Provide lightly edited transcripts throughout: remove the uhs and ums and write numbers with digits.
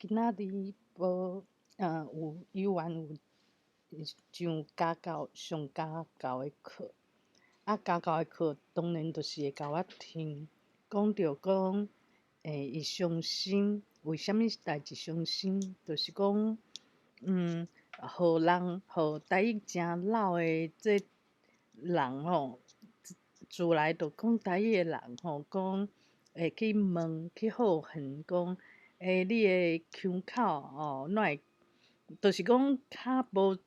今仔日無有猶原有上家教上家教的課，啊家教的課當然就是會共我聽，講著講，伊傷心，為啥物代誌傷心？就是講，予人予台語誠老的這人吼，自來就講台語的人吼，講會去問去好問講，你的腔口哦，哪會，就是講較無，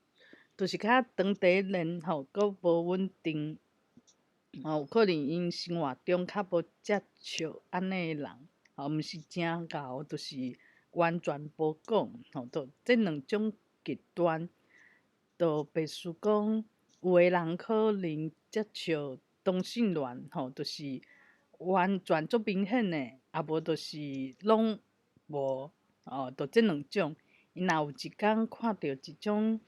就是較長佇練吼，閣無穩定，吼，有可能𪜶生活中較無接觸按呢的人，吼，毋是誠𠢕，就是完全無講，吼，就這兩種極端，就白說講，有的人可能接觸同性戀，吼，就是完全足明顯的，啊無就是攏無，哦，就這兩種。𪜶若有一工看著一種，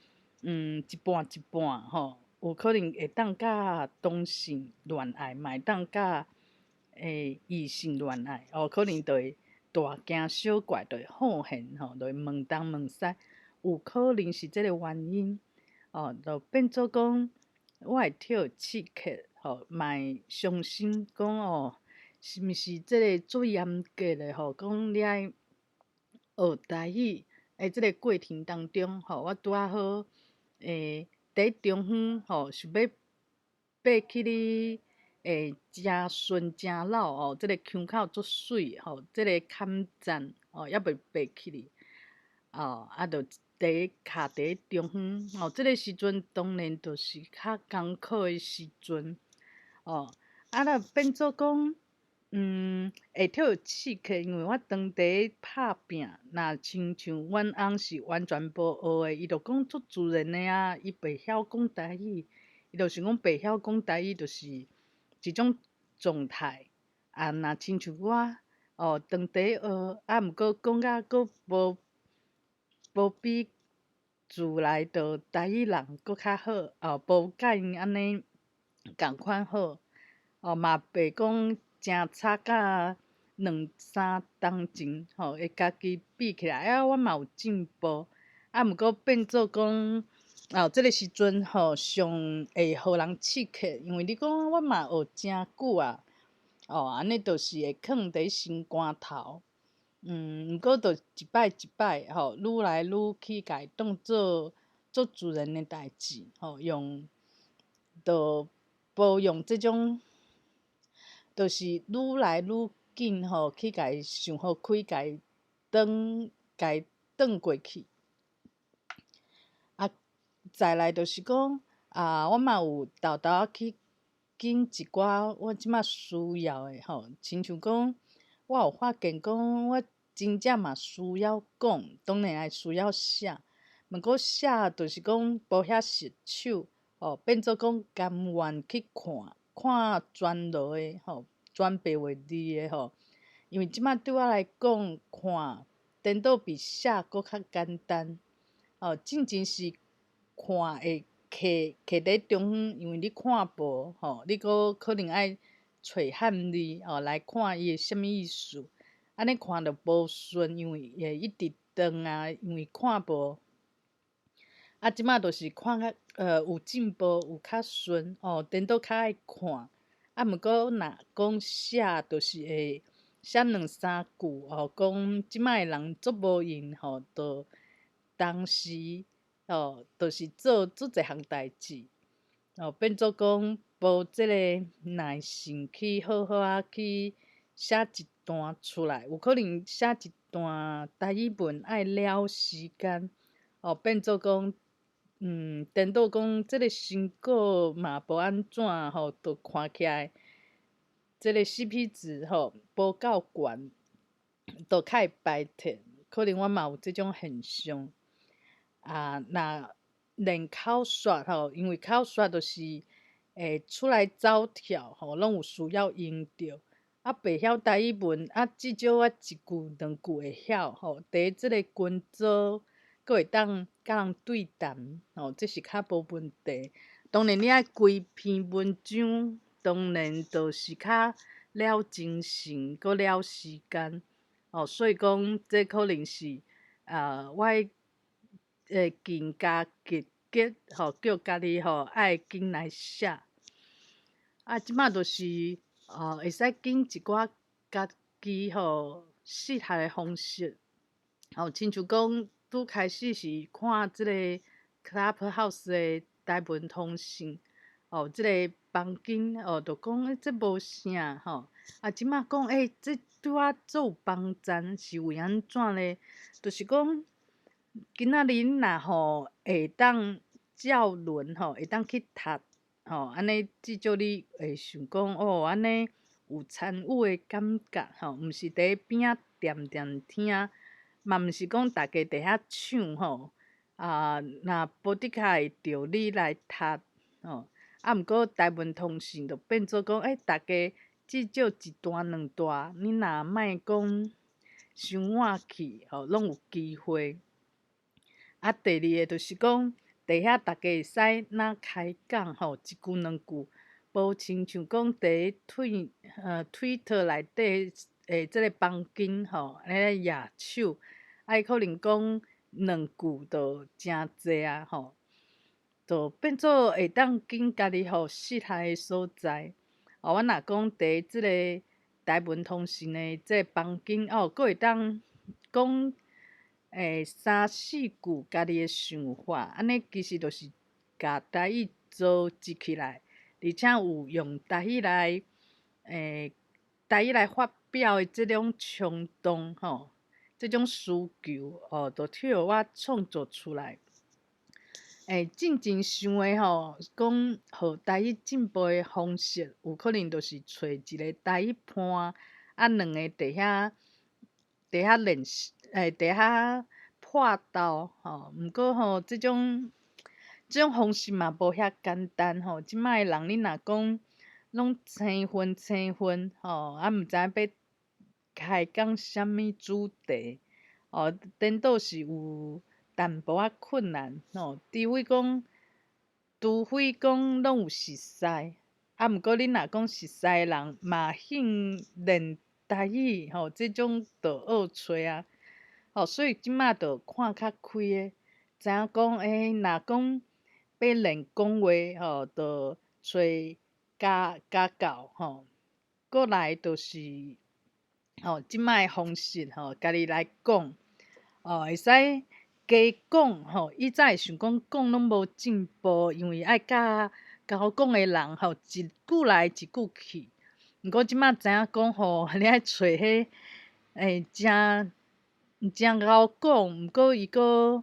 一半一半，吼，有可能會當佮同性戀愛，嘛會當佮異性戀愛，哦，可能就會大驚小怪，就會好現，吼，就會問東問西，有可能是這个原因，哦，就變做講，我會予刺激，吼，嘛會傷心，講哦，是毋是這个足嚴格的吼？講你愛學台語的這个過程當中，吼，我拄仔好，佇中央吼，想欲爬起哩，誠順誠老哦，這个腔口足媠吼，這个坎讚哦，猶未爬起哩，哦，啊，就佇卡佇中央，哦，這个時陣當然就是較艱苦的時陣，哦，啊，若變做講，會予刺激，因為我當佇拍拚，若親像阮翁是完全無學的，伊就講足自然的啊，伊袂曉講台語，伊就想講袂曉講台語就是一種狀態。啊，若親像我，哦，當佇學，啊，毋過講甲閣無比自來的台語人閣較好，哦，無佮𪜶按呢仝款好，哦，嘛袂講誠差甲兩三冬前，吼，會家己比起來，啊，我嘛有進步，啊，毋過變做講，哦，這个時陣吼，上會予人刺激，因為你講我嘛學誠久啊，哦，按呢就是會囥佇心肝頭，毋過就一擺一擺，吼，愈來愈去共伊當做足自然的代誌，吼，用，就無用這種。就是愈來愈緊吼，去共伊想予開，共伊轉，共伊轉過去。啊，再來就是講，啊，我嘛有沓沓仔去揀一寡我這馬需要的吼，親像講，我有發現講，我真正嘛需要講，當然會需要寫，毋過寫就是講無遐順手，吼，變做講甘願去看。看全落的吼，全白話字的吼，因為這馬對我來講，看顛倒比寫閣較簡單。哦，進前是看會卡卡佇中央，因為你看無吼，你閣可能愛揣漢字哦來看伊的啥物意思，按呢看著無順，因為會一直斷啊，因為看無。啊，這馬就是看較有進步，有較順哦，顛倒較愛看。啊，毋過若講寫，就是會寫兩三句哦，講這馬的人足無閒吼，就同時哦，就是做足濟項代誌，哦，變做講無這个耐性去好好仔去寫一段出來，有可能寫一段台語文愛了時間，哦，變做講。顛倒講，這个成果嘛無按怎吼，就看起來，這个 CP 值吼無夠懸，就較會排斥。可能我嘛有這種現象。啊，若練口說吼，因為口說就是會出來走跳吼，攏有需要用著。啊，袂曉台語文，啊，至少我一句兩句會曉吼，佇這个群組。閣會當佮人對談，吼，這是較無問題。當然，你愛規篇文章，當然就是較了精神，閣了時間，哦，所以講，這可能是啊，我會更加積極吼，叫家己吼愛緊來寫。啊，這擺就是會使揀一寡家己吼適合的方式，吼，親像講拄開始是看這個 Clubhouse 的台文通訊，哦，這個房間哦，就講欸，這無啥吼，啊，這擺講欸，這對我足有幫助，是為按怎咧？就是講今仔日你若吼會當照輪吼，會當去讀吼，按呢至少你會想講哦，按呢有參與的感覺吼，毋是佇邊仔恬恬聽，嘛毋是講逐家佇遐搶吼，啊，若無的確會著你來讀吼，啊，毋過台文通訊就變做講，欸，逐家至少一段兩段，你若莫講傷晚去吼，攏有機會。啊，第二个就是講，佇遐逐家會使若開講吼，一句兩句，無親像講佇推特內底的這个房間吼，按呢舉手，啊，伊可能講兩句就誠濟啊吼，就變做會當揀家己吼適合的所在。哦，阮若講佇這个台文通訊的這个房間哦，閣會當講三四句家己的想法，按呢其實就是共台語組織起來，而且有用台語來發表的這種衝動吼，這種需求哦，就去予我創作出來。進前想的吼，講予台語進步的方式，有可能就是揣一个台語伴，啊，兩个佇遐練習，佇遐破鬥吼。毋過吼，這種方式嘛無遐簡單吼。這擺的人，你若講攏生分生分吼，啊，毋知影欲開講啥物主題，哦，顛倒是有淡薄仔困難吼。除非講攏有熟似，啊，毋過你若講熟似的人嘛興練台語吼，這種就學揣啊，吼，所以這擺就看較開的，知影講欸，若講欲練講話吼，就揣家教吼。過來就是吼，這擺的方式吼，家己來講，哦，會使加講吼。以早會想講講攏無進步，因為愛佮姣講的人吼，一句來一句去。毋過這擺知影講吼，你愛揣彼誠誠姣講，毋過伊閣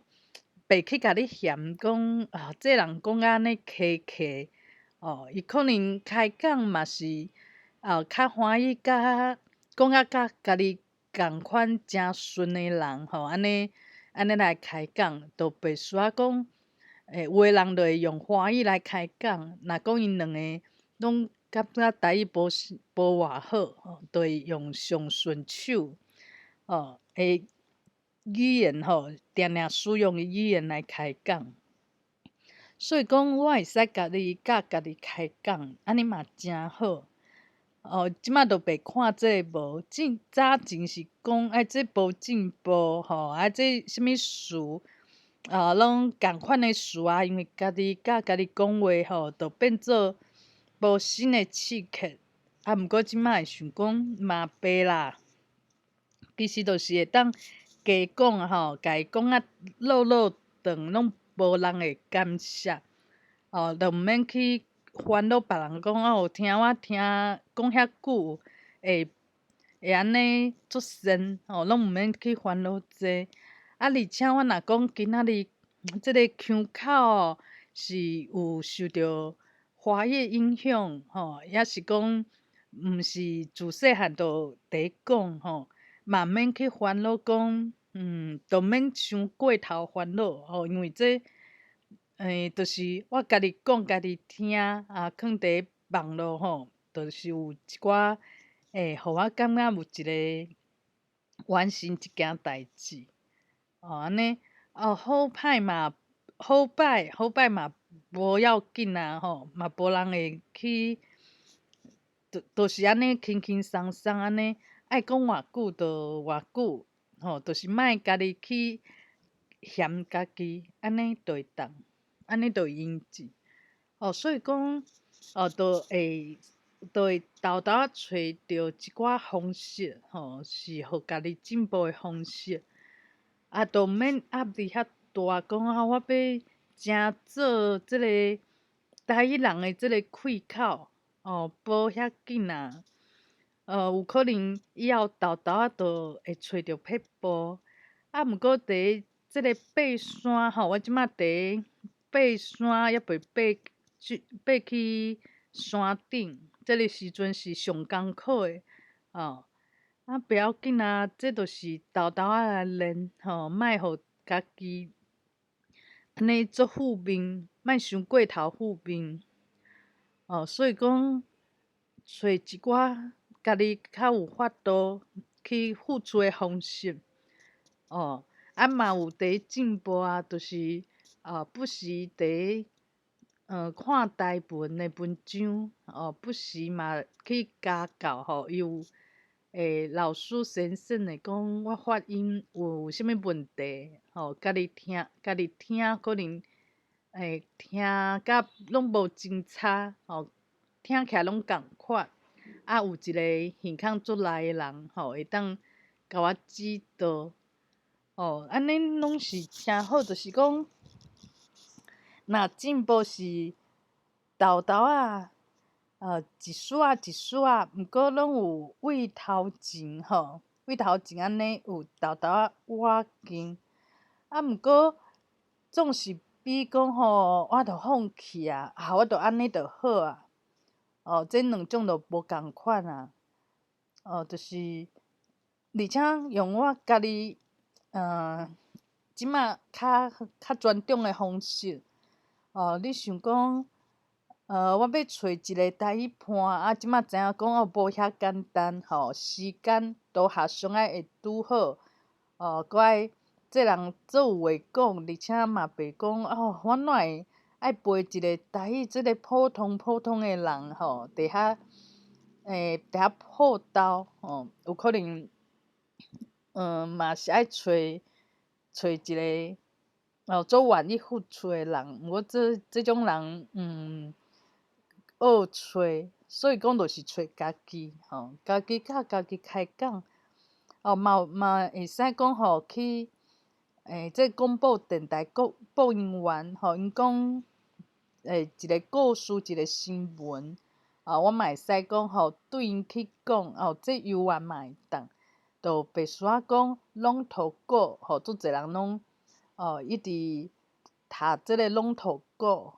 袂去共你嫌講啊，這人講甲按呢客客，哦，伊可能開講嘛是啊，較歡喜佮講甲佮家己仝款誠順的人吼，按呢來開講，就袂需要講，有的人就會用華語來開講，若講𪜶兩个攏感覺台語無偌好，吼，就會用上順手，哦，的語言吼，定定使用的語言來開講。所以講，我會使家己佮家己開講，按呢嘛誠好。哦，這擺就袂看這個無進，早前是講哎，這無進步吼，啊，這啥物詞啊，攏仝款的詞啊，因為家己佮家己講話吼，就變做無新的刺激。啊，毋過這擺會想講嘛袂啦，其實就是會當加講吼，共伊講啊落落長，攏無人會干涉，哦，就毋免去煩惱別人講哦，聽我聽講遐久，會按呢足仙吼，攏毋免去煩惱這。啊，而且我若講今仔日這个腔口是有受著華語影響吼，抑是講毋是自細漢就佇講吼，嘛毋免去煩惱講，就毋免傷過頭煩惱吼，因為這，就是我家己講家己聽啊，囥佇網路吼，就是有一寡予我感覺有一个完成一件代誌，哦，按呢，哦，好歹嘛，好歹嘛無要緊啊吼，嘛無人會去，就是按呢輕輕鬆鬆按呢，愛講偌久就偌久，吼，就是莫家己去嫌家己，按呢就會當，按呢就會用得。哦，所以講，哦，就會沓沓仔揣著一寡方式，吼，是予家己進步的方式。啊，就毋免壓力遐大，講啊，我欲誠做這个台語人的這个開口，哦，無遐緊啊。有可能以後沓沓仔就會揣著撇步。啊，毋過佇這个爬山吼，我這馬佇爬山，猶未爬去山頂，這个時陣是上艱苦的，哦。啊，不要緊啊，這就是沓沓仔來練，吼，莫予家己按呢足負面，莫傷過頭負面。哦，所以講，揣一寡家己較有法度去付出的方式，哦，啊嘛有佇進步啊，就是啊，不時佇看台文的文章，哦，不時嘛去家教吼，伊有老師先生會講我發音有啥物問題，吼，家己聽，家己聽可能會聽甲攏無真差，吼，聽起來攏仝款。啊，有一个耳孔足利的人，吼，會當共我指導，哦，按呢攏是誠好，就是講，若進步是沓沓仔，一絲仔一絲仔，毋過攏有為頭前吼，為頭前按呢有沓沓仔倚近。啊，毋過總是比講吼，我著放棄啊，啊，我著按呢就好啊。哦，這兩種就無仝款啊。哦，就是，而且用我家己，這馬較較傳統的方式，哦，你想講，我欲揣一个台語伴，啊，這馬知影講哦，無遐簡單吼，時間導學上愛會拄好，哦，閣愛這人足有話講，而且嘛袂講哦，我哪會愛陪一个台語這个普通普通的人吼，佇遐報道吼，有可能，嘛是愛揣揣一个哦，足願意付出的人，毋過這種人，學揣，所以講就是揣家己吼，家己佮家己開講，哦，嘛嘛會使講吼去。這廣播電臺播播音員吼，𪜶講一个故事，一个新聞，啊，我嘛會使講吼，對𪜶去講，哦，這猶原嘛會當，就袂需要講攏塗鼓，吼，足濟人攏哦一直讀這个攏塗鼓，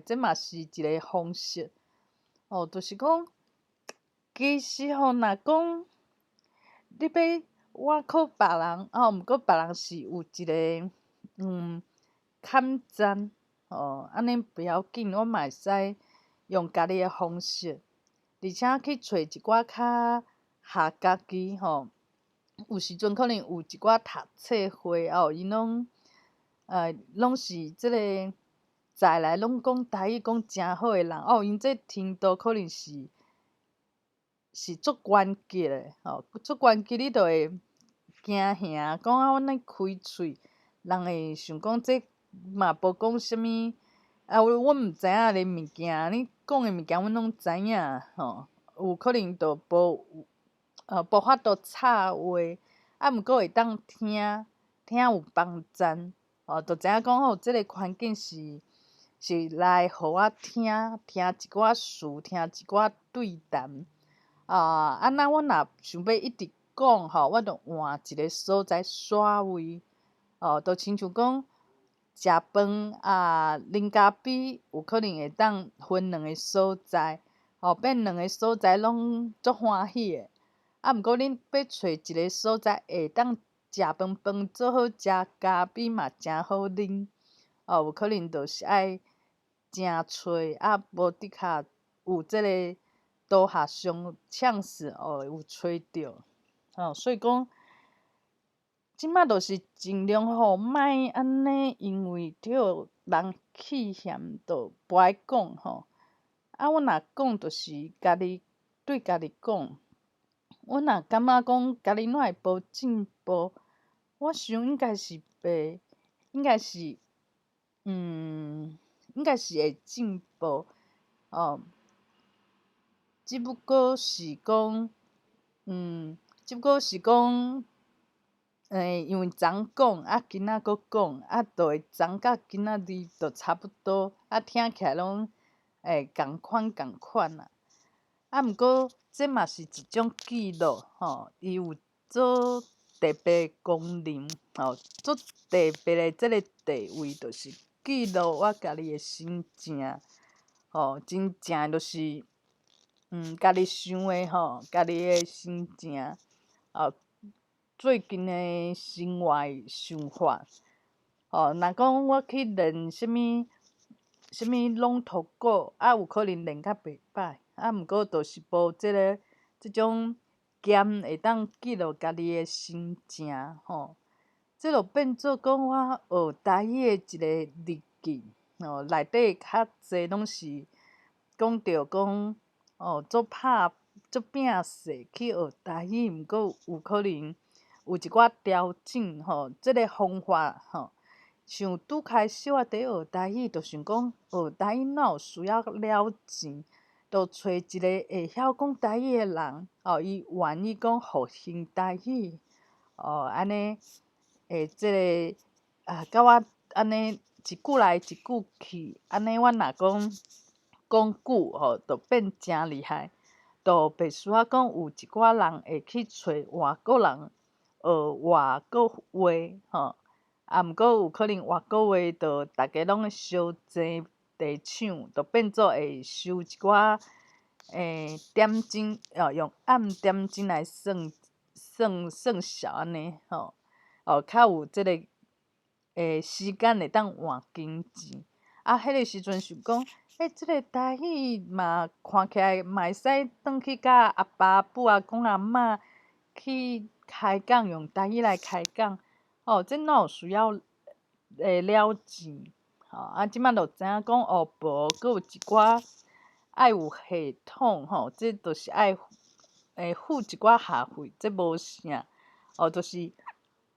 這嘛是一个方式，哦，就是講，其實吼，若講你欲倚靠別人，哦，毋過別人是有一个坎站，哦，按呢不要緊，我嘛會使用家己的方式，而且去揣一寡較合家己吼。有時陣可能有一寡讀冊會哦，𪜶攏是這个在來攏講台語講誠好的人哦，𪜶這程度可能是足懸級的吼，足懸級你就會驚嚇，講啊，阮咧開喙，人會想講這嘛無講啥物，啊，阮毋知影的物件，你講的物件阮攏知影吼，有可能就無法度插話，啊，毋過會當聽，聽有幫贊，哦，就知影講吼，這个環境是來予我聽，聽一寡詞，聽一寡對談。啊，那我若想欲一直講吼，我就換一个所在煞位，哦，就親像講食飯啊，啉咖啡，有可能會當分兩个所在，哦，變兩個所在攏足歡喜的。啊，毋過恁欲揣一个所在會當食飯飯做好食，咖啡嘛誠好啉，哦，有可能就是愛誠揣，啊，無的確有這个導學上嗆死哦，有揣著，吼，所以講，這馬就是盡量吼，莫按呢，因為著人氣嫌，就無愛講吼。啊，我若講，就是家己對家己講，我若感覺講家己哪會無進步，我想應該是袂，應該是會進步，哦。只不過是講，因為昨講，啊，今仔閣講，啊，就會昨佮今仔日就差不多，啊，聽起來攏仝款仝款啦。啊，毋過這嘛是一種記錄，吼，伊有做特別功能，吼，做特別的這个地位，就是記錄我家己的心情，吼，真正就是，家己想的吼，家己的心情，哦，最近的生活的想法，吼，若講我去練啥物啥物攏塗鼓，啊，有可能練較袂歹，啊，毋過就是無這个這種劍會當記錄家己的心情，吼，這就變做講我學台語的一個日記，吼，內底較濟攏是講著講，哦，足拍足拚勢去學台語，毋過有可能有一寡調整，吼，這个方法，吼，像拄開始我佇學台語，就想講學台語哪有需要了錢，就揣一个會曉講台語的人，哦，伊願意講復興台語，哦，按呢，這个啊，佮我按呢一句來一句去，按呢我若講講久吼，就變誠厲害，就袂需要講有一寡人會去揣外國人學外國話，吼。啊，毋過有可能外國話就逐家攏會相爭地搶，就變做會收一寡點鐘，哦，用按點鐘來算算算數按呢，吼，哦，較有這个時間會當換金錢。啊，彼个時陣想講，這个台語嘛看起來嘛會使轉去佮阿爸阿母、阿公阿嬤去開講，用台語來開講。哦，這哪有需要了錢？吼，啊，這擺就知影講哦，無，閣有一寡愛有系統吼，這就是愛付一寡學費，這無啥。哦，就是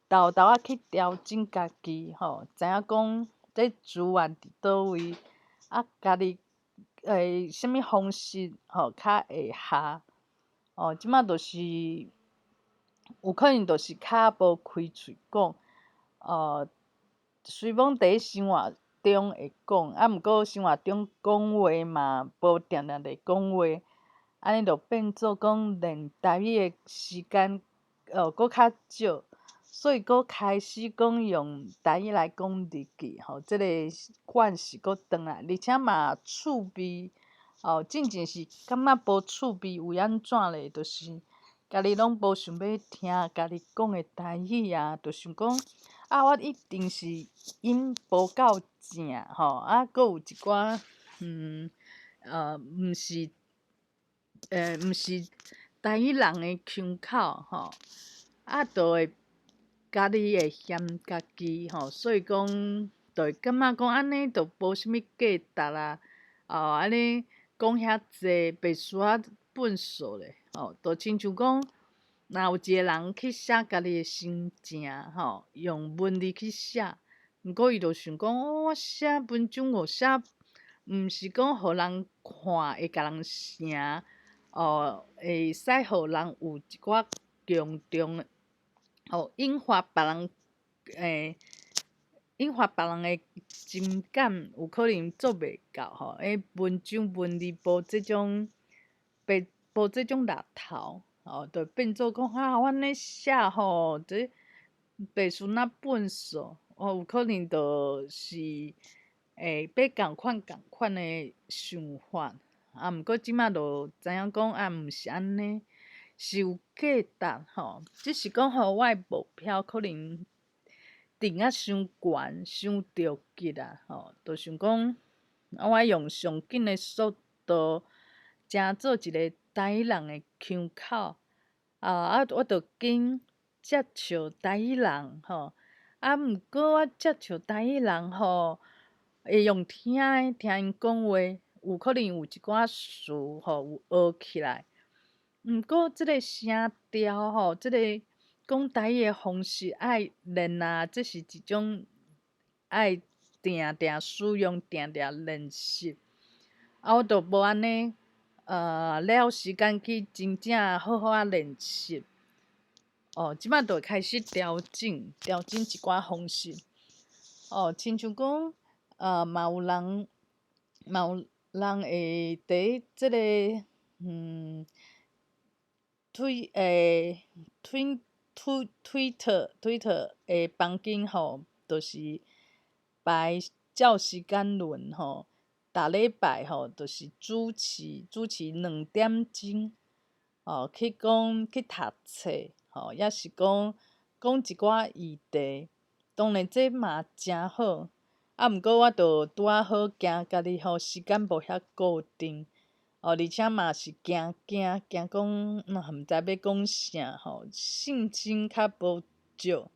沓沓仔去調整家己吼，知影講這資源佇佗位，啊，家己啥物方式吼較會效。哦，這擺就是有可能就是較無開喙講，哦，雖罔佇生活中會講，啊，毋過生活中講話嘛無定定咧講話，按呢就變做講練台語的時間，閣較少，所以閣開始講用台語來講日記，吼，這个慣勢閣轉來，而且嘛趣味，哦，進前是感覺無趣味，為按怎咧？就是家己攏無想欲聽家己講的台語啊，就想講啊，我一定是音無夠正吼，啊，閣有一寡毋是台語人的腔口吼，啊，就會家己會嫌家己吼，所以講就會感覺講按呢就無啥物價值啊，哦，按呢講遐濟，袂需要笨手咧，吼，就親像講，若有一个人去寫家己的心情，吼，用文字去寫，毋過伊就想講，哦，我寫文章我寫，毋是講予人看會共人成，哦，會使予人有一寡共鳴，哦，引發別人的情感，有可能做袂到吼，文章文字無這種，無這種力頭，哦，就變做講啊，我按呢寫吼，這白事若笨手，哦，有可能就是欲仝款仝款的想法，啊，毋過這擺就知影講啊，毋是按呢，是有價值吼，只是講吼，我的目標可能定啊傷懸，傷著急啊，吼，就想講，啊，我用上緊的速度，成做一个台語人的腔口，啊，我就緊接觸台語人吼，啊，毋過我接觸台語人吼，會用聽的聽𪜶講話，有可能有一寡詞吼有學起來，毋過這个聲調吼，這个講台語的方式愛練啊，這是一種愛定定使用、定定練習。啊，我都無按呢，了時間去真正好好仔練習。哦，這擺就會開始調整，調整一寡方式。哦，親像講，嘛有人會佇這个，推欸，推推推特推特的房間吼，就是排照時間輪吼，逐禮拜吼，就是主持2點鐘，哦，去講去讀冊，吼，抑是講講一寡議題，當然這嘛誠好。啊，毋過我就拄仔好驚家己吼時間無遐固定，哦，而且嘛是驚驚驚講，毋知欲講啥吼，信心較無足，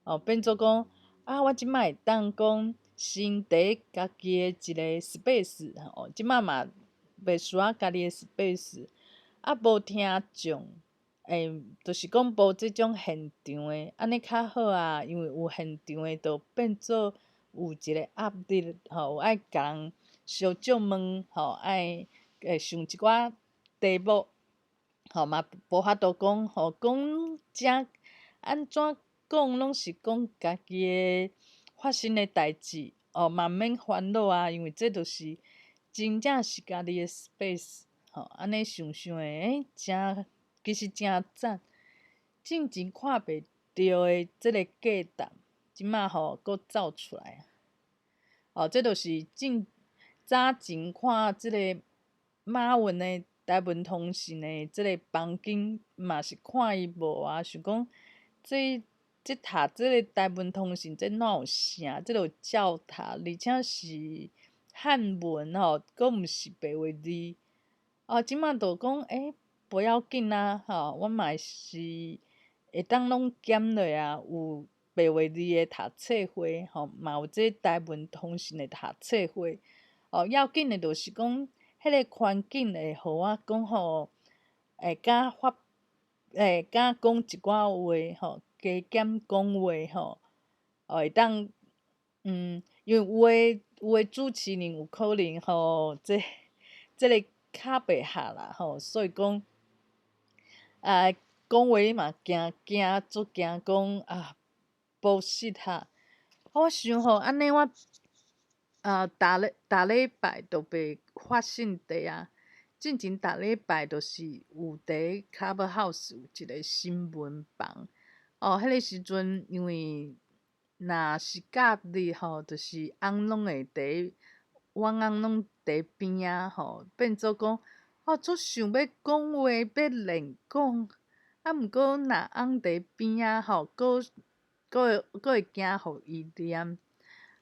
哦，變做講啊，我這擺會當講先佇家己的一个 space 吼，這擺嘛袂需要家己的 space，啊，無聽眾，就是講無這種現場的，按呢較好啊，因為有現場的，就變做有一个壓力吼，有愛共人相借問吼，愛想一寡題目，吼嘛無法度講吼，講誠按怎講攏是講家己的發生的代誌，哦嘛毋免煩惱啊，因為這就是真正是家己的 space，吼，按呢想想的，誠其實誠讚，進前看袂著的這个價值，這擺吼閣走出來。哦，這就是進早前看這个馬雲的台文通訊的這个房間，嘛是看伊無啊，想講這這讀這个台文通訊，這哪有啥？這就照讀，而且是漢文吼，閣毋是白話字。哦，這擺就講無要緊啊，吼，我嘛是會當攏兼落啊，有白話字的讀冊會，吼，嘛有這台文通訊的讀冊會。哦，要緊的就是講，彼个環境會予我講吼，會敢發，會敢講一寡話吼，加減講話吼，哦，會當，因為有的主持人有可能吼，這个較袂合啦吼，所以講，啊，講話嘛驚驚，足驚講啊，無適合。我想吼，按呢我啊，逐禮拜都袂發生佇啊。進前逐禮拜就是有佇 Clubhouse 有一个新聞房。哦，彼个時陣因為若是假日吼，就是翁攏會佇，阮翁攏佇邊仔吼，變做講，哦，足想欲講話，欲練講，啊，毋過若翁佇邊仔吼，閣會驚予伊念，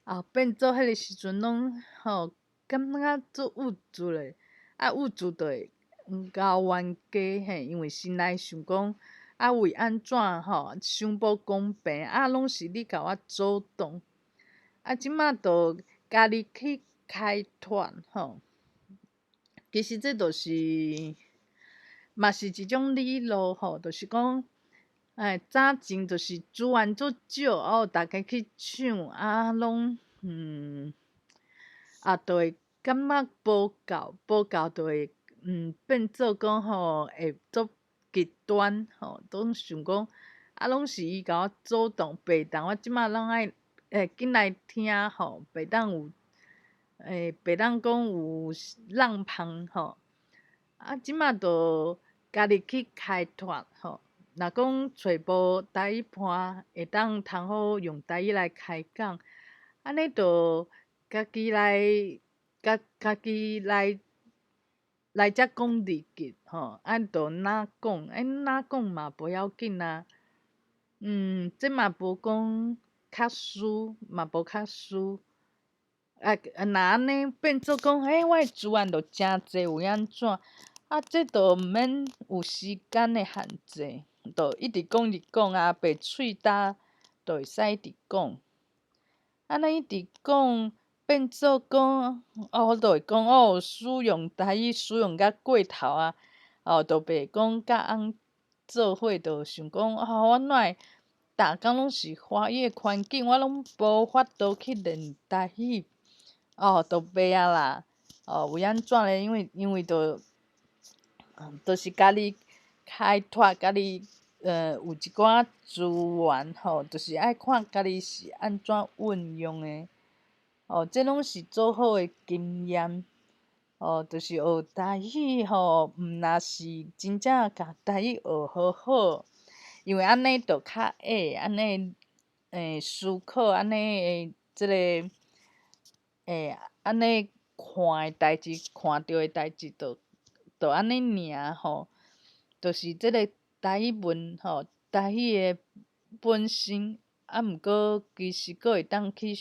啊，變做彼个時陣攏吼，感覺足鬱卒的，啊，鬱卒就會交冤家嘿，因為心內想講，啊，為按怎吼，傷無公平，啊，攏是你共我阻擋，啊，這擺就家己去開拓吼。其實這就是嘛是一種理路吼，就是講，早前就是資源足少，哦，逐家去搶，啊，攏啊，就會感覺無夠，無夠就會變做講吼，會足極端吼，攏想講，啊，攏是伊共我阻擋，袂當我這擺攏愛緊來聽吼，袂當有，袂當講有浪芳吼，啊，這擺就家己去開拓吼。若講揣無台語伴，會當通好用台語來開講，按呢就家己來，家己來遮講日記吼，啊，就哪講，哪講嘛無要緊啊。這嘛無講較輸，嘛無較輸。啊，若按呢變做講，我的資源就誠濟，為按怎？啊，這就毋免有時間的限制，就一直講一直講啊，袂喙焦就會使一直講。按呢一直講，變做講，哦，我就會講哦，使用台語使用甲過頭啊，哦，就袂講佮翁做伙，就想講啊，我哪會逐工攏是華語的環境，我攏無法度去練台語，哦，就袂啊啦。哦，為按怎咧？因為就是家己開拓，家己有一寡資源吼，就是愛看家己是按怎運用的。哦，這攏是做好的經驗。哦，就是學台語吼，毋若是真正共台語學好好，因為按呢就較會，按呢思考，按呢的這个按呢看的代誌，看著的代誌，就按呢爾吼，就是這个台語文吼，台語的本身，啊，毋過其實閣會當去，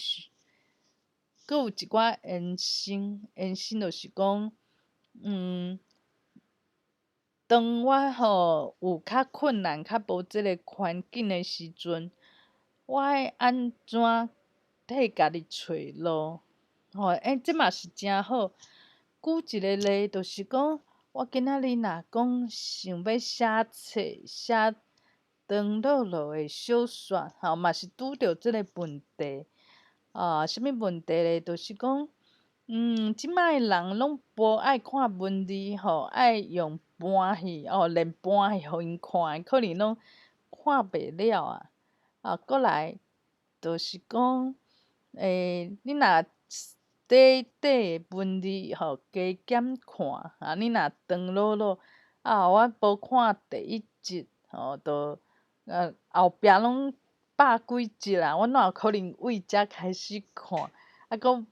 閣有一寡延伸，延伸就是講，當我吼有較困難、較無這个環境的時陣，我愛按怎替家己揣路？吼，這嘛是誠好。舉一个例，就是講，我今仔日若講想欲寫冊、寫長落落的小說，吼，嘛是拄著這个問題。啊，啥物問題咧？就是講，這擺的人攏無愛看文字吼，愛用盤戲哦，連盤戲予𪜶看，可能攏看袂了啊。啊，閣來就是講，你若短短的文字吼，加減看，啊，你若長落落，啊，我無看第一集吼，就後壁攏百幾集啊，我哪有可能為遮開始看？啊，閣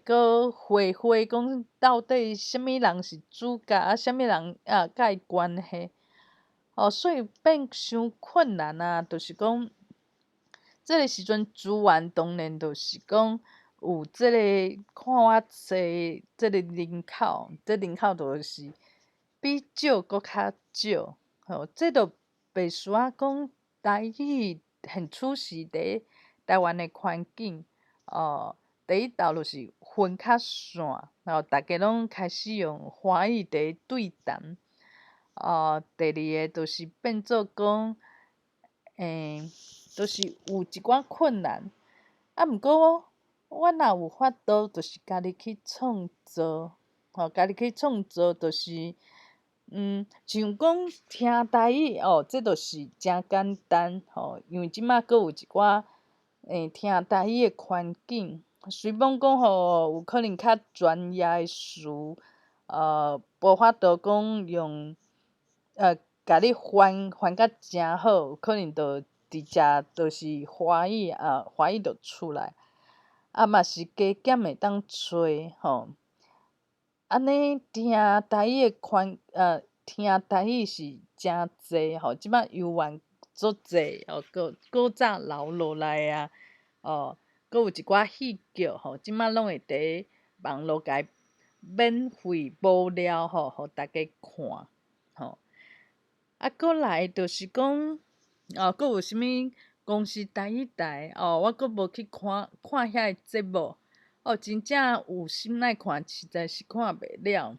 閣回回講到底啥物人是主角，啊，啥物人啊佮伊關係？哦，所以變傷困難啊，就是講，這个時陣資源當然就是講有這个看我冊這个人口，這人口就是比少閣較少，吼，這就袂輸仔講台語現此時佇台灣的環境，哦，第一道就是分較散，吼，逐家攏開始用華語佇對談，哦，第二个就是變做講，就是有一寡困難，啊，毋過我若有法度，就是家己去創造，吼，家己去創造，就是，像講聽台語哦，這就是誠簡單，吼，因為這馬閣有一寡聽台語的環境，雖罔講吼有可能較專業的詞，無法度講用，共你翻翻甲誠好，有可能就直接就是華語啊，華語就出來，啊嘛是加減會當揣吼。按呢聽台語的環，聽台語是誠濟吼，這擺猶原足濟哦，閣古早留落來啊，哦，閣有一寡戲劇吼，這擺攏會佇網路共免費無料吼，予大家看吼。啊，閣來就是講，哦，閣有啥物公視台語台哦，我閣無去看看遐个節目，哦，真正有心愛看，實在是看袂了。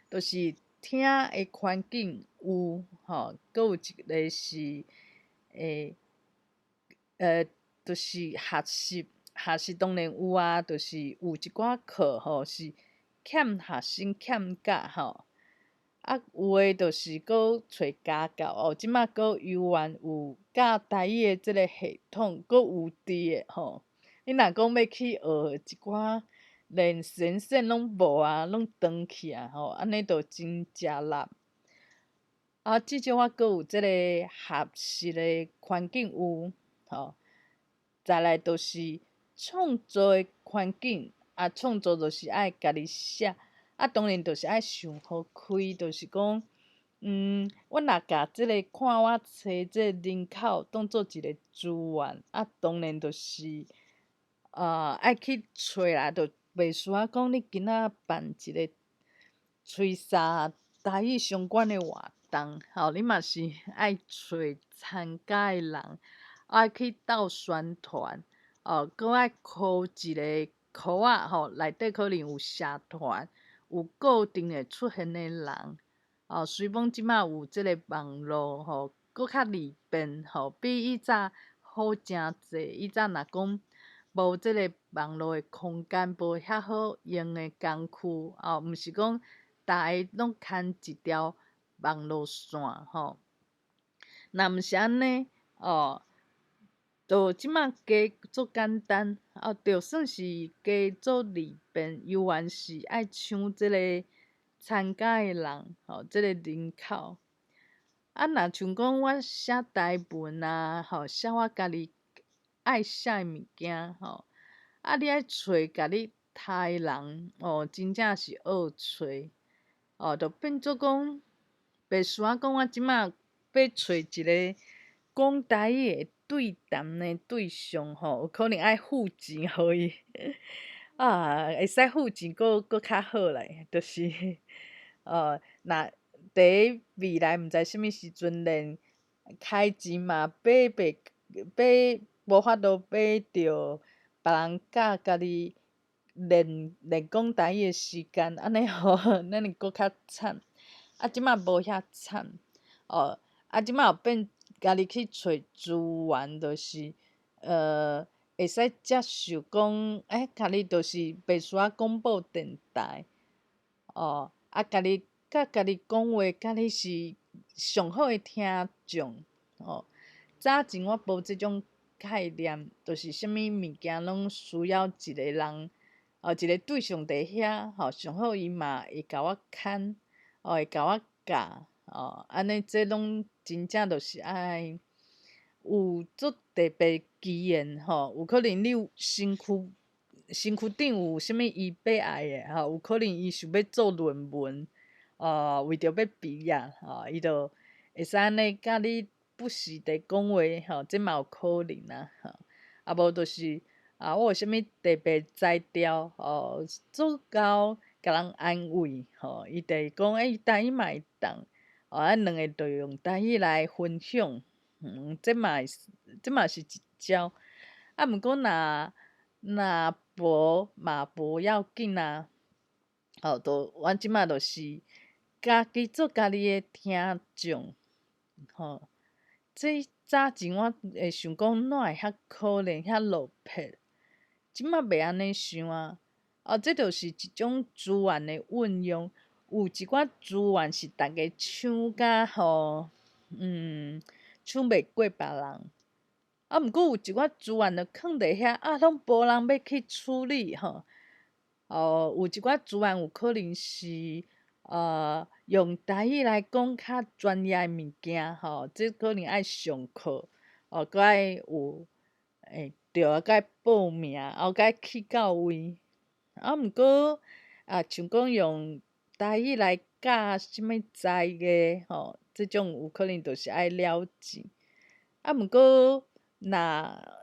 就是聽的環境有吼，閣有一个是就是學習，學習當然有啊，就是有一寡課吼是欠學生欠教吼。啊，有的就是閣揣家教哦，這擺閣猶原有教台語的這个系統，閣有佇的吼。你若講欲去學一寡，連先生攏無啊，攏斷去啊吼，按呢就真食力。啊，至少我閣有這个學習的環境有吼。再來就是創作的環境，啊，創作就是愛家己寫，啊，當然就是愛想予開，就是講，我若共這个看我冊這个人口當做一个資源，啊，當然就是，愛去揣來，就袂輸仔講你今仔辦一个吹簫台語相關的活動，吼，你嘛是愛揣參加的人，愛去鬥宣傳，哦，閣愛箍一个箍仔吼，內底可能有社團，有有固定會出現的人。哦，雖罔這馬有這个網路吼，閣較利便吼，比以早好誠濟。以早若講無這个網路的空間，無遐好用的工具，哦，毋是講逐个攏牽一條網路線吼。若毋是按呢，哦，就這馬加足簡單，哦，就算是加做利便，猶原是愛搶這个參加的人，吼，這个人口。啊，若像講我寫台文啊，吼，寫我家己愛寫的物件，吼，啊，你愛揣共你讀的人，哦，真正是僫揣，哦，就變做講，袂輸仔講我這馬欲揣一个講台語的對談的對象，吼，有可能愛付錢予伊，啊，會使付錢閣閣較好咧，就是，若佇未來毋知啥物時陣，連開錢嘛買袂買無法度買著別人教家己練練講台語的時間，按呢吼，咱會閣較慘。啊，這馬無遐慘，哦，啊，這馬有變家己去揣資源，就是會使接受講，欸，家己就是袂需要廣播電台，哦，啊，家己佮家己講話，家己是上好的聽眾，哦。早前我無這種概念，就是啥物物件攏需要一个人，哦，一个對象佇遐，吼，上好伊嘛會共我牽，哦，會共我教，哦，按呢這攏真正就是愛有足特別機緣，吼，有可能你有身軀身軀頂有啥物伊欲愛的，吼，有可能伊想欲做論文，哦，為著欲畢業，吼，伊就會使按呢佮你不時佇講話，吼，這嘛有可能啊，吼，啊無就是啊，我有啥物特別才調，哦，足夠共人安慰，吼，伊就會講，欸，台語嘛會當，哦，啊，兩个就用台語來分享，這嘛是這嘛是一招，啊，毋過若若無嘛無要緊啊，吼，就阮這馬就是家己做家己的聽眾，吼，這早前我會想講，哪會遐可憐遐落魄，這馬袂按呢想啊，哦，這就是一種資源的運用，有一寡資源是逐家搶甲吼，搶袂過別人。啊，毋過有一寡資源就囥佇遐，啊，攏無人欲去處理吼。哦，有一寡資源有可能是，用台語來講較專業的物件吼，這可能愛上課，哦，閣愛有，欸，對啊，閣愛報名，啊，閣愛去到位。啊，毋過啊，像講用台語來教啥物才藝吼，這種有可能就是愛了錢。啊，毋過若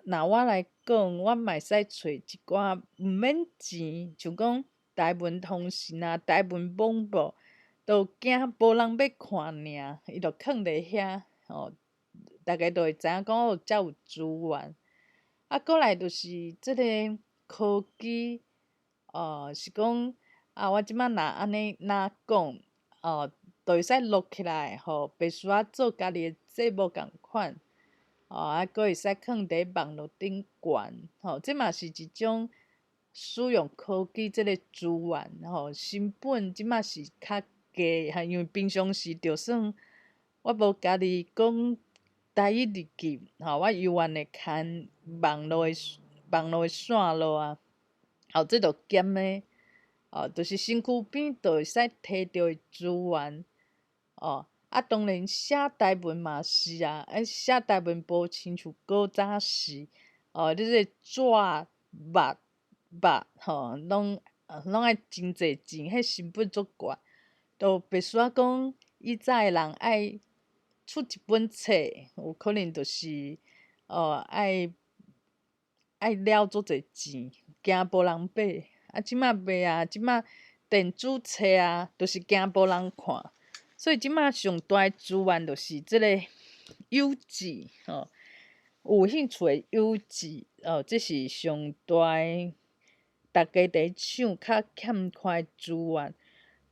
若我來講，我嘛會使揣一寡毋免錢，像講台文通訊啊、台文網報，都驚無人欲看爾，伊就囥佇遐，吼，逐家就會知影講哦，遮有資源。啊，過來就是這个科技，哦，是講啊，我這馬若按呢若講，哦，就會使錄起來，吼，袂需要做家己的節目仝款。哦，啊，閣會使囥佇網路頂懸，吼，這嘛是一種使用科技這个資源，吼，成本這馬是較低，因為平常時就算我無家己講台語入去，吼，我猶原會牽網路的線路啊，吼，這就減的，哦，就是身軀邊就會使提著的資源，哦。啊，當然寫台文嘛是啊，欸，寫台文無親像古早時，哦，你這個紙墨墨吼，攏攏愛真濟錢，彼成本足懸，就袂需要講以早的人愛出一本冊，有可能就是哦愛愛了足濟錢，驚無人買。啊，這馬袂啊，這馬電子冊啊，就是驚無人看。所以這馬上大的資源就是這个有志吼，有興趣的有志哦，這是上大的，逐家佇咧搶較欠缺的資源。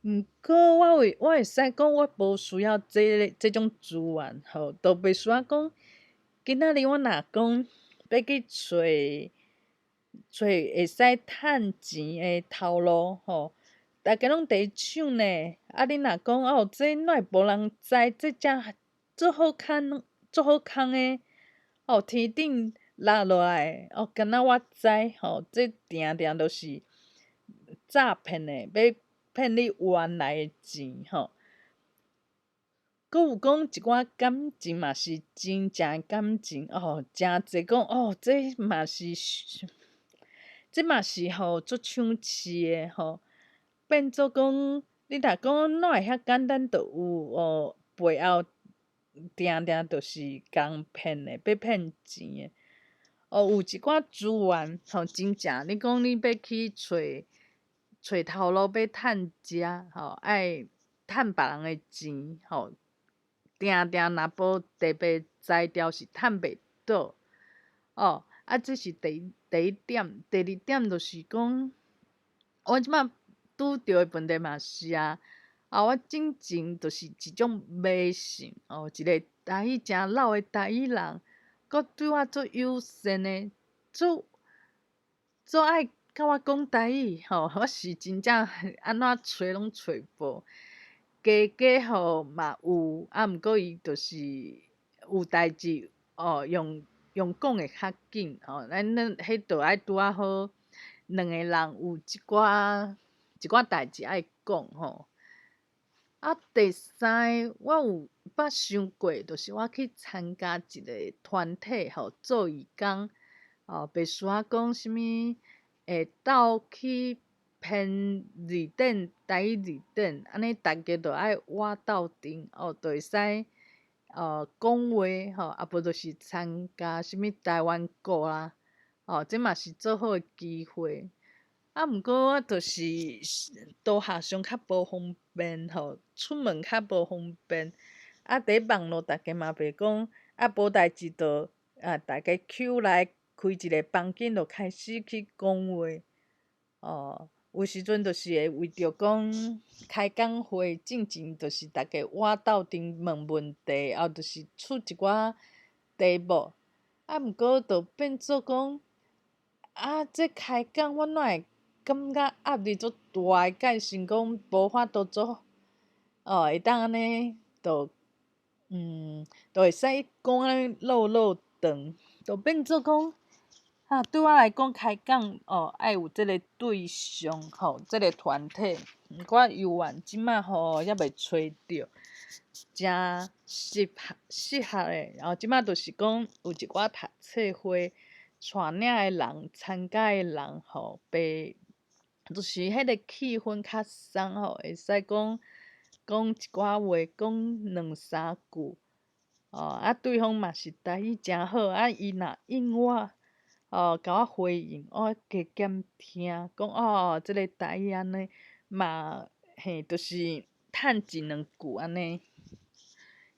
毋過我會使講，我無需要這種資源吼，都袂需要講。今仔日我若講欲去揣揣會使趁錢的頭路吼，大家攏佇搶呢。啊，你若講哦，這哪會無人知？這遮足好空，足好空的哦，天頂落落來哦，敢若我知吼，這定定都是詐騙的，欲騙你冤來的錢吼。閣有講一寡感情嘛是真正的感情哦，誠濟講哦，這嘛是吼足搶市的吼，變做講你若講哪會遐簡單就有哦，背後定定就是共騙的，欲騙錢的。哦，有一寡資源吼，真正你講你欲去揣揣頭路欲趁食吼，愛趁別人的錢吼，定定若無特別才調是趁袂倒。哦，啊，這是第一點，第二點就是講，我這擺拄著的問題嘛是啊，啊，我進前就是一種迷信，哦，一個台語誠老的台語人，閣對我足友善的，足足愛佮我講台語，吼，我是真正按怎揣攏揣無。加加吼嘛有，啊，毋過伊就是有代誌，哦，用講的較緊，吼，咱彼著愛拄仔好兩个人有一寡代誌愛講吼。啊，第三个我有捌想過，就是我去參加一個團體吼，做義工，哦，袂輸仔講啥物會鬥去編字典，台語字典，按呢逐家都愛倚鬥陣，哦，就會使講話吼，啊無就是參加啥物台灣國啦，哦，這嘛是足好的機會。啊，毋過我就是導學上較無方便吼，出門較無方便。啊，佇網路逐家嘛袂講，啊，無代誌就啊，逐家搝來開一個房間就開始去講話。哦，有時陣就是會為著講開講會進前，就是逐家倚鬥陣問問題，啊，就是出一寡題目。啊，毋過就變做講，啊，這開講我哪會感覺壓力足大的，改成講無法度做，哦，會當按呢，就會使講按呢落落長，就變做講，啊，對我來講開講哦，愛有這個對象吼，這個團體，毋過猶原這擺吼猶未揣著，誠適合的，然後這擺就是講有一寡讀冊會帶領的人，參加的人吼，袂就是彼個氣氛較鬆吼，會使講講一寡話，講兩三句，哦，啊，對方嘛是台語誠好，啊，伊若應我，哦，共我回應，我加減聽，講哦，這個台語按呢嘛，嘿，就是趁一兩句按呢。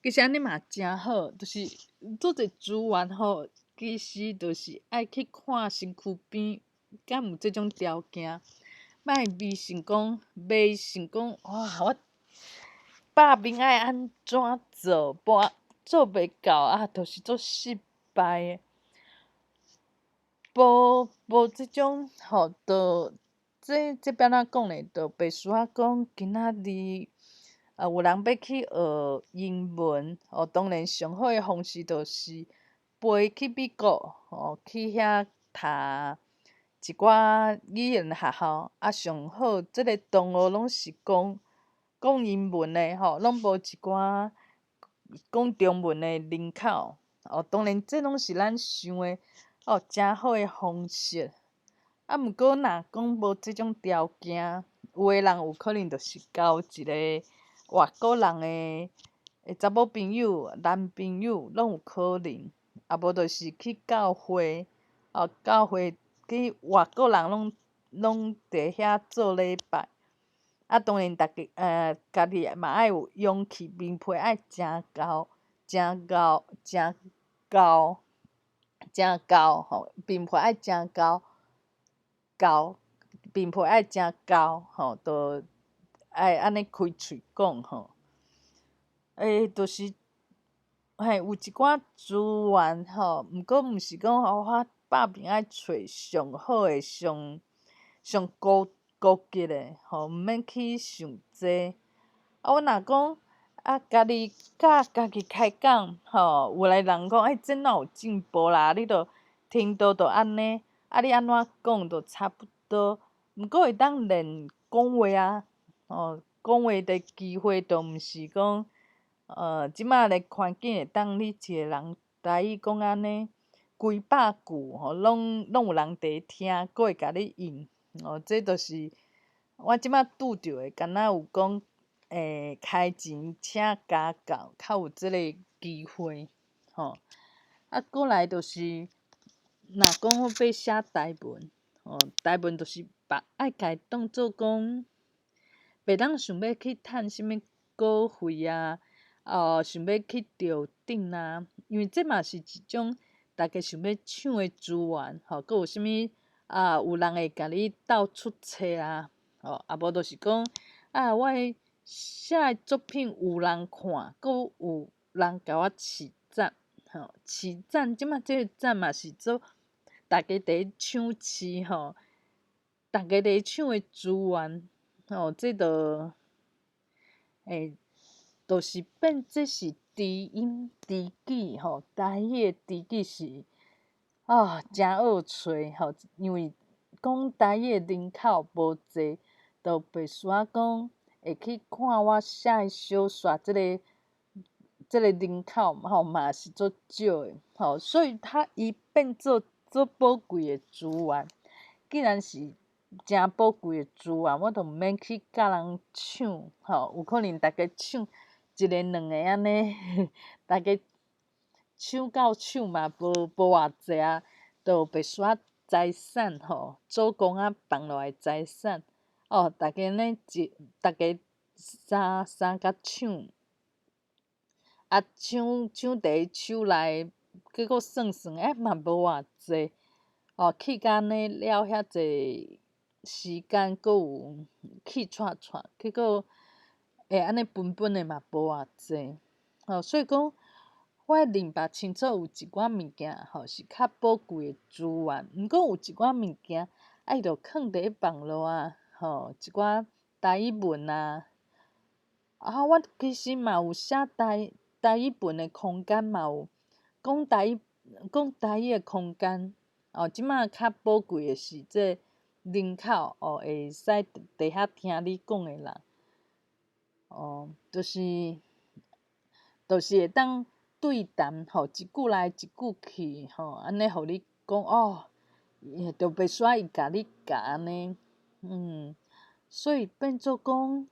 其實按呢嘛誠好，就是做者資源吼，其實就是愛去看身軀邊，敢有這種條件，莫迷信講，迷信講，哇，我百面愛按怎做，無做袂到啊，就是足失敗的。無這種吼，就這欲按怎講呢？就袂輸仔講今仔日啊，有人欲去學英文，哦，當然上好的方式就是飛去美國，哦，去遐讀一寡語言學校，啊，上好這个同學攏是講講英文的吼，攏無一寡講中文的人口，哦，當然這攏是咱想的。哦，誠好的方式。啊，毋過若講無這種條件，有的人有可能就是交一個外國人的查某朋友、男朋友，攏有可能。啊，無就是去教會，哦，教會去外國人攏佇遐做禮拜。啊，當然，逐家家己嘛愛有勇氣，面皮愛誠厚、誠厚、誠厚。誠厚吼，面皮愛誠厚，厚，面皮愛誠厚吼，就愛按呢開喙講吼。欸，就是嘿有一寡資源吼，毋過毋是講吼我拍拚愛揣上好的、上上高高級的吼，毋免去想這。啊，我若講啊，家己佮家己開講吼，有的人講欸，這哪有進步啦？你著程度著按呢，啊，你按怎講都差不多。毋過會當練講話啊，吼，講話的機會著毋是講，這馬的環境會當你一個人台語講按呢，幾百句吼，攏攏有人佇咧聽，閣會共你應，哦，這著是我這馬拄著的，敢若有講，欸，開錢請家教，較有這個機會，吼。啊，過來就是，若講我欲寫台文，吼，台文就是把愛共伊當做講，袂當想欲去趁啥物稿費啊，哦，想欲去釣頂啊，因為這嘛是一種逐家想欲搶的資源，吼，閣有啥物啊？有人會共你鬥出冊啊，吼，啊無就是講啊，我的寫的作品有人看，閣有人共我揤讚，吼，揤讚，這馬這個讚嘛是做逐家佇咧搶市吼，逐家佇咧搶的資源，吼，這就欸，就是變這是知音知己吼，台語的知己是啊，誠惡揣吼，因為講台語的人口無濟，就袂輸仔講會去看我寫的小說，這个這个人口吼嘛是足少的吼，所以它伊變做足寶貴的資源。既然是誠寶貴的資源，我就毋免去佮人搶吼，有可能逐家搶一个兩个按呢，逐家搶到手嘛無無偌濟啊，就袂輸仔財產吼，祖公仔放落來財產哦，逐家呢一逐家三三甲搶，啊搶搶佇手內，結果算算欸嘛無偌濟，哦去甲按呢了遐濟時間，閣有氣喘喘，結果會按呢分分的嘛無偌濟，吼，所以講我會認白清楚有一寡物件吼是較寶貴的資源，毋過有一寡物件啊伊就囥佇咧網路啊，吼，一寡台語文啊，啊，我其實嘛有寫台台語文的空間嘛有講台語講台語的空間，哦，這馬較寶貴的是這人口哦，會使佇遐聽你講的人，哦，就是就是會當對談吼，一句來一句去吼，按呢予你講哦，就袂使伊共你教按呢，所以變做講，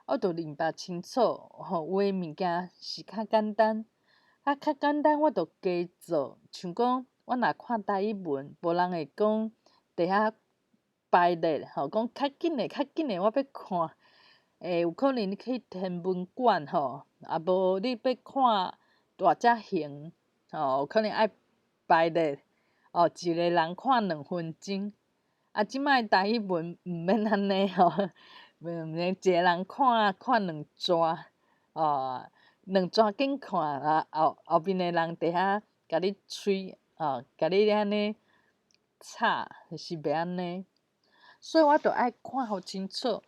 我著認白清楚，吼，有的物件是較簡單，啊，較簡單我著加做，像講我若看台語文，無人會講佇遐排列吼，講較緊的較緊的，我欲看，欸，有可能你去天文館吼，啊無你欲看大隻熊，吼，有可能愛排列，哦，一个人看2分鐘。啊，這擺台語文毋免按呢吼，毋免一个人看看兩逝，哦，兩逝緊看啊，後後面的人佇遐共你催，哦，共你按呢吵，是袂按呢。所以我著愛看予清楚。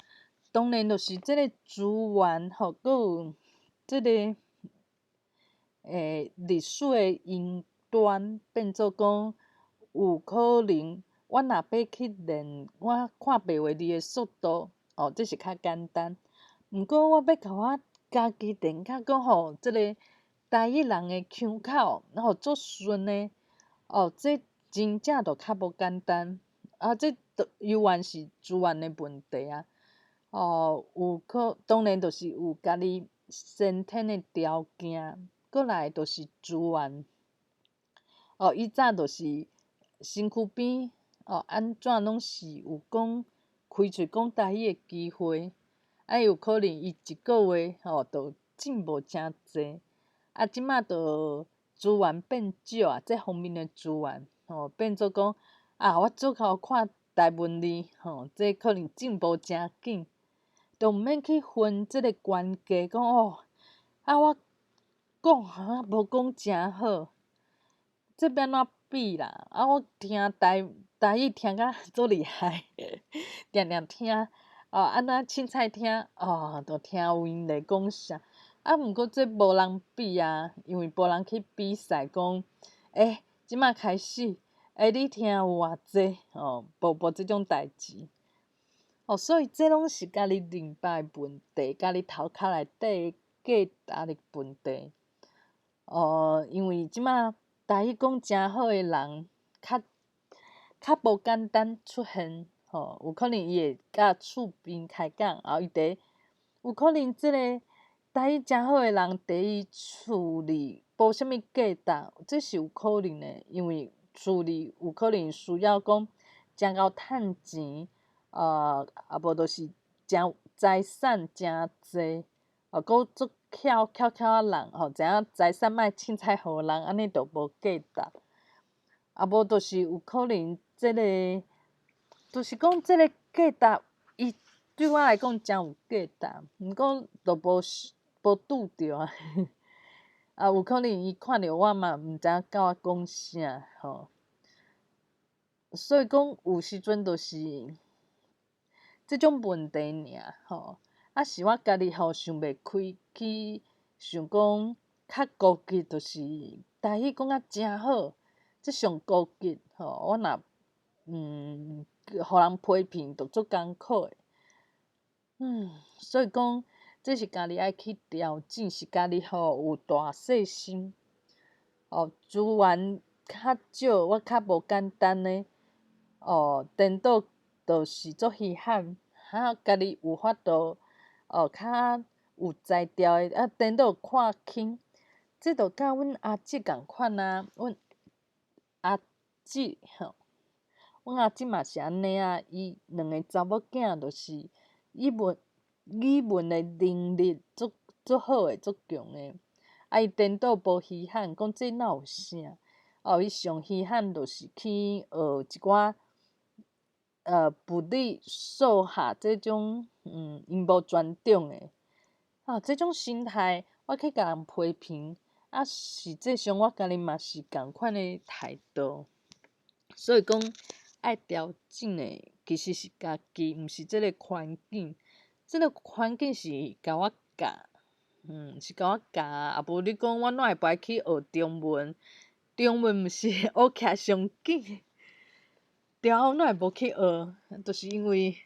當然，就是這个資源吼，閣有這个欸歷史的因端，變做講有可能，我若欲去練我看白話字的速度，哦，這是較簡單。毋過我欲共我家己練較講吼，這个台語人的腔口，吼足順的，哦，這真正就較無簡單。啊，這都猶原是資源的問題啊。哦，有可當然就是有家己先天的條件，過來就是資源。哦，以早就是身軀邊，哦，按怎攏是有講開喙講台語的機會，啊，有可能伊一個月吼，就進步誠濟。啊，這馬就資源變少啊，這方面的資源吼，變做講啊，我足夠看台文字吼，這可能進步誠緊。就毋免去分這个懸低，講哦，啊我講啊無講誠好，這欲按怎比啦？啊我聽台台語聽甲足厲害，定定聽，哦按怎凊彩聽，哦就聽有𪜶咧講啥。啊，毋過這無人比啊，因為無人去比賽講，欸，這馬開始，欸，你聽有偌濟，哦，無無這種代誌。哦，所以這攏是家己認捌的問題，家己頭殼內底的價值的問題。哦，因為這馬台語講誠好的人，較較無簡單出現，吼，有可能伊會佮厝邊開講，啊，伊佇有可能這個台語誠好的人，佇伊厝裡無啥物價值，這是有可能的，因為厝裡有可能需要講誠𠢕趁錢，啊無就是誠財產誠濟，啊，閣足巧巧巧仔人，吼，知影財產莫凊彩予人，按呢就無價值。啊無就是有可能這个，就是講這个價值，伊對我來講誠有價值，毋過就無無拄著啊。啊，有可能伊看著我嘛，毋知影佮我講啥吼。所以講有時陣就是這種問題爾吼。啊，是我家己吼想袂開，去想講較高級，就是台語講甲誠好，這上高級吼。我若予人批評，就足艱苦的。所以講，這是家己愛去調整，是家己吼有大細心。哦，資源較少，我較無簡單的。哦，顛倒就是足稀罕，哈，家己有法度，哦，較有才調的，啊，顛倒看輕。這就佮阮阿姊仝款啊，阮阿姊吼，阮阿姊嘛是按呢啊，伊兩个查某囝就是語文語文的能力足足好的，足強的。啊，伊顛倒無稀罕，講這哪有啥？哦，伊上稀罕就是去學一寡物理、數學這種，𪜶無專長的。啊，這種心態，我去共人批評，啊，實際上我家己嘛是仝款的態度。所以講，愛調整的其實是家己，毋是這个環境。這个環境是共我教，是共我教啊。無你講我哪會無愛去學中文？中文毋是學起來上緊，對啊，我哪會無去學？就是因為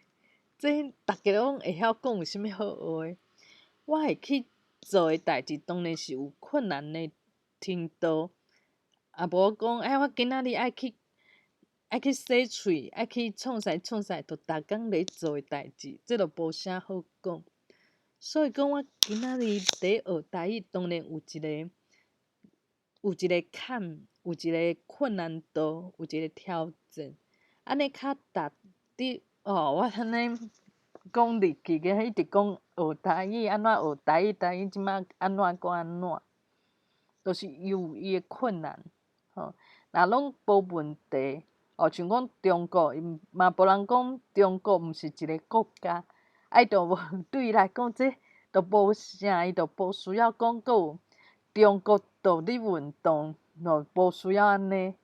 這逐家攏會曉講，有啥物好學的？我會去做的代誌，當然是有困難的程度。啊，無講，欸，我今仔日愛去愛去洗喙，愛去創啥創啥，就逐工咧做的代誌，這就無啥好講。所以講，我今仔日佇學台語，當然有一個坎，有一個困難度，有一個挑戰。按呢較值得哦，我按呢講日記個，一直講學台語，按怎學台語，台語這馬按怎閣按怎，就是有伊的困難，吼。若攏無問題，哦，像講中國，嘛無人講中國毋是一个國家，啊，伊就無對伊來講，這就無啥，伊就無需要講閣有中國獨立運動，哦，無需要按呢。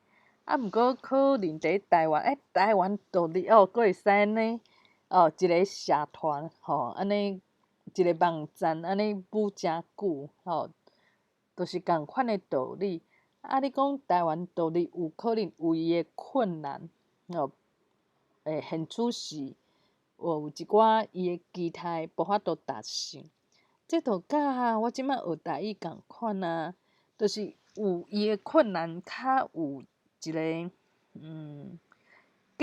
啊，毋過可能佇台灣，欸，台灣獨立哦，閣會使按呢，哦，一个社團，吼，按呢一个網站，按呢舞誠久，吼，就是仝款的道理。啊，你講台灣獨立有可能有伊的困難，哦，欸，現處是有一寡伊的期待無法度達成，這就佮我這馬學台語仝款啊，就是有伊的困難，較有一个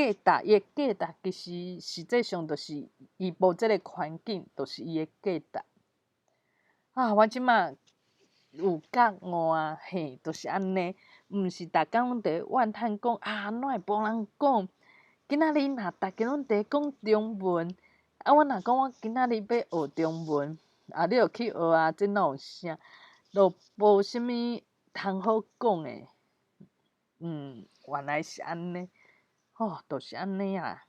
價值，伊的價值其實實際上就是伊無這个環境，就是伊的價值。啊，我這馬有覺悟啊，嘿，就是按呢，毋是逐工攏佇怨嘆講啊，哪會無人講？今仔日若逐家攏佇講中文，啊，我若講我今仔日欲學中文，啊，你就去學啊，這哪有啥？就無啥物通好講的。原來是按呢，吼，就是按呢啊。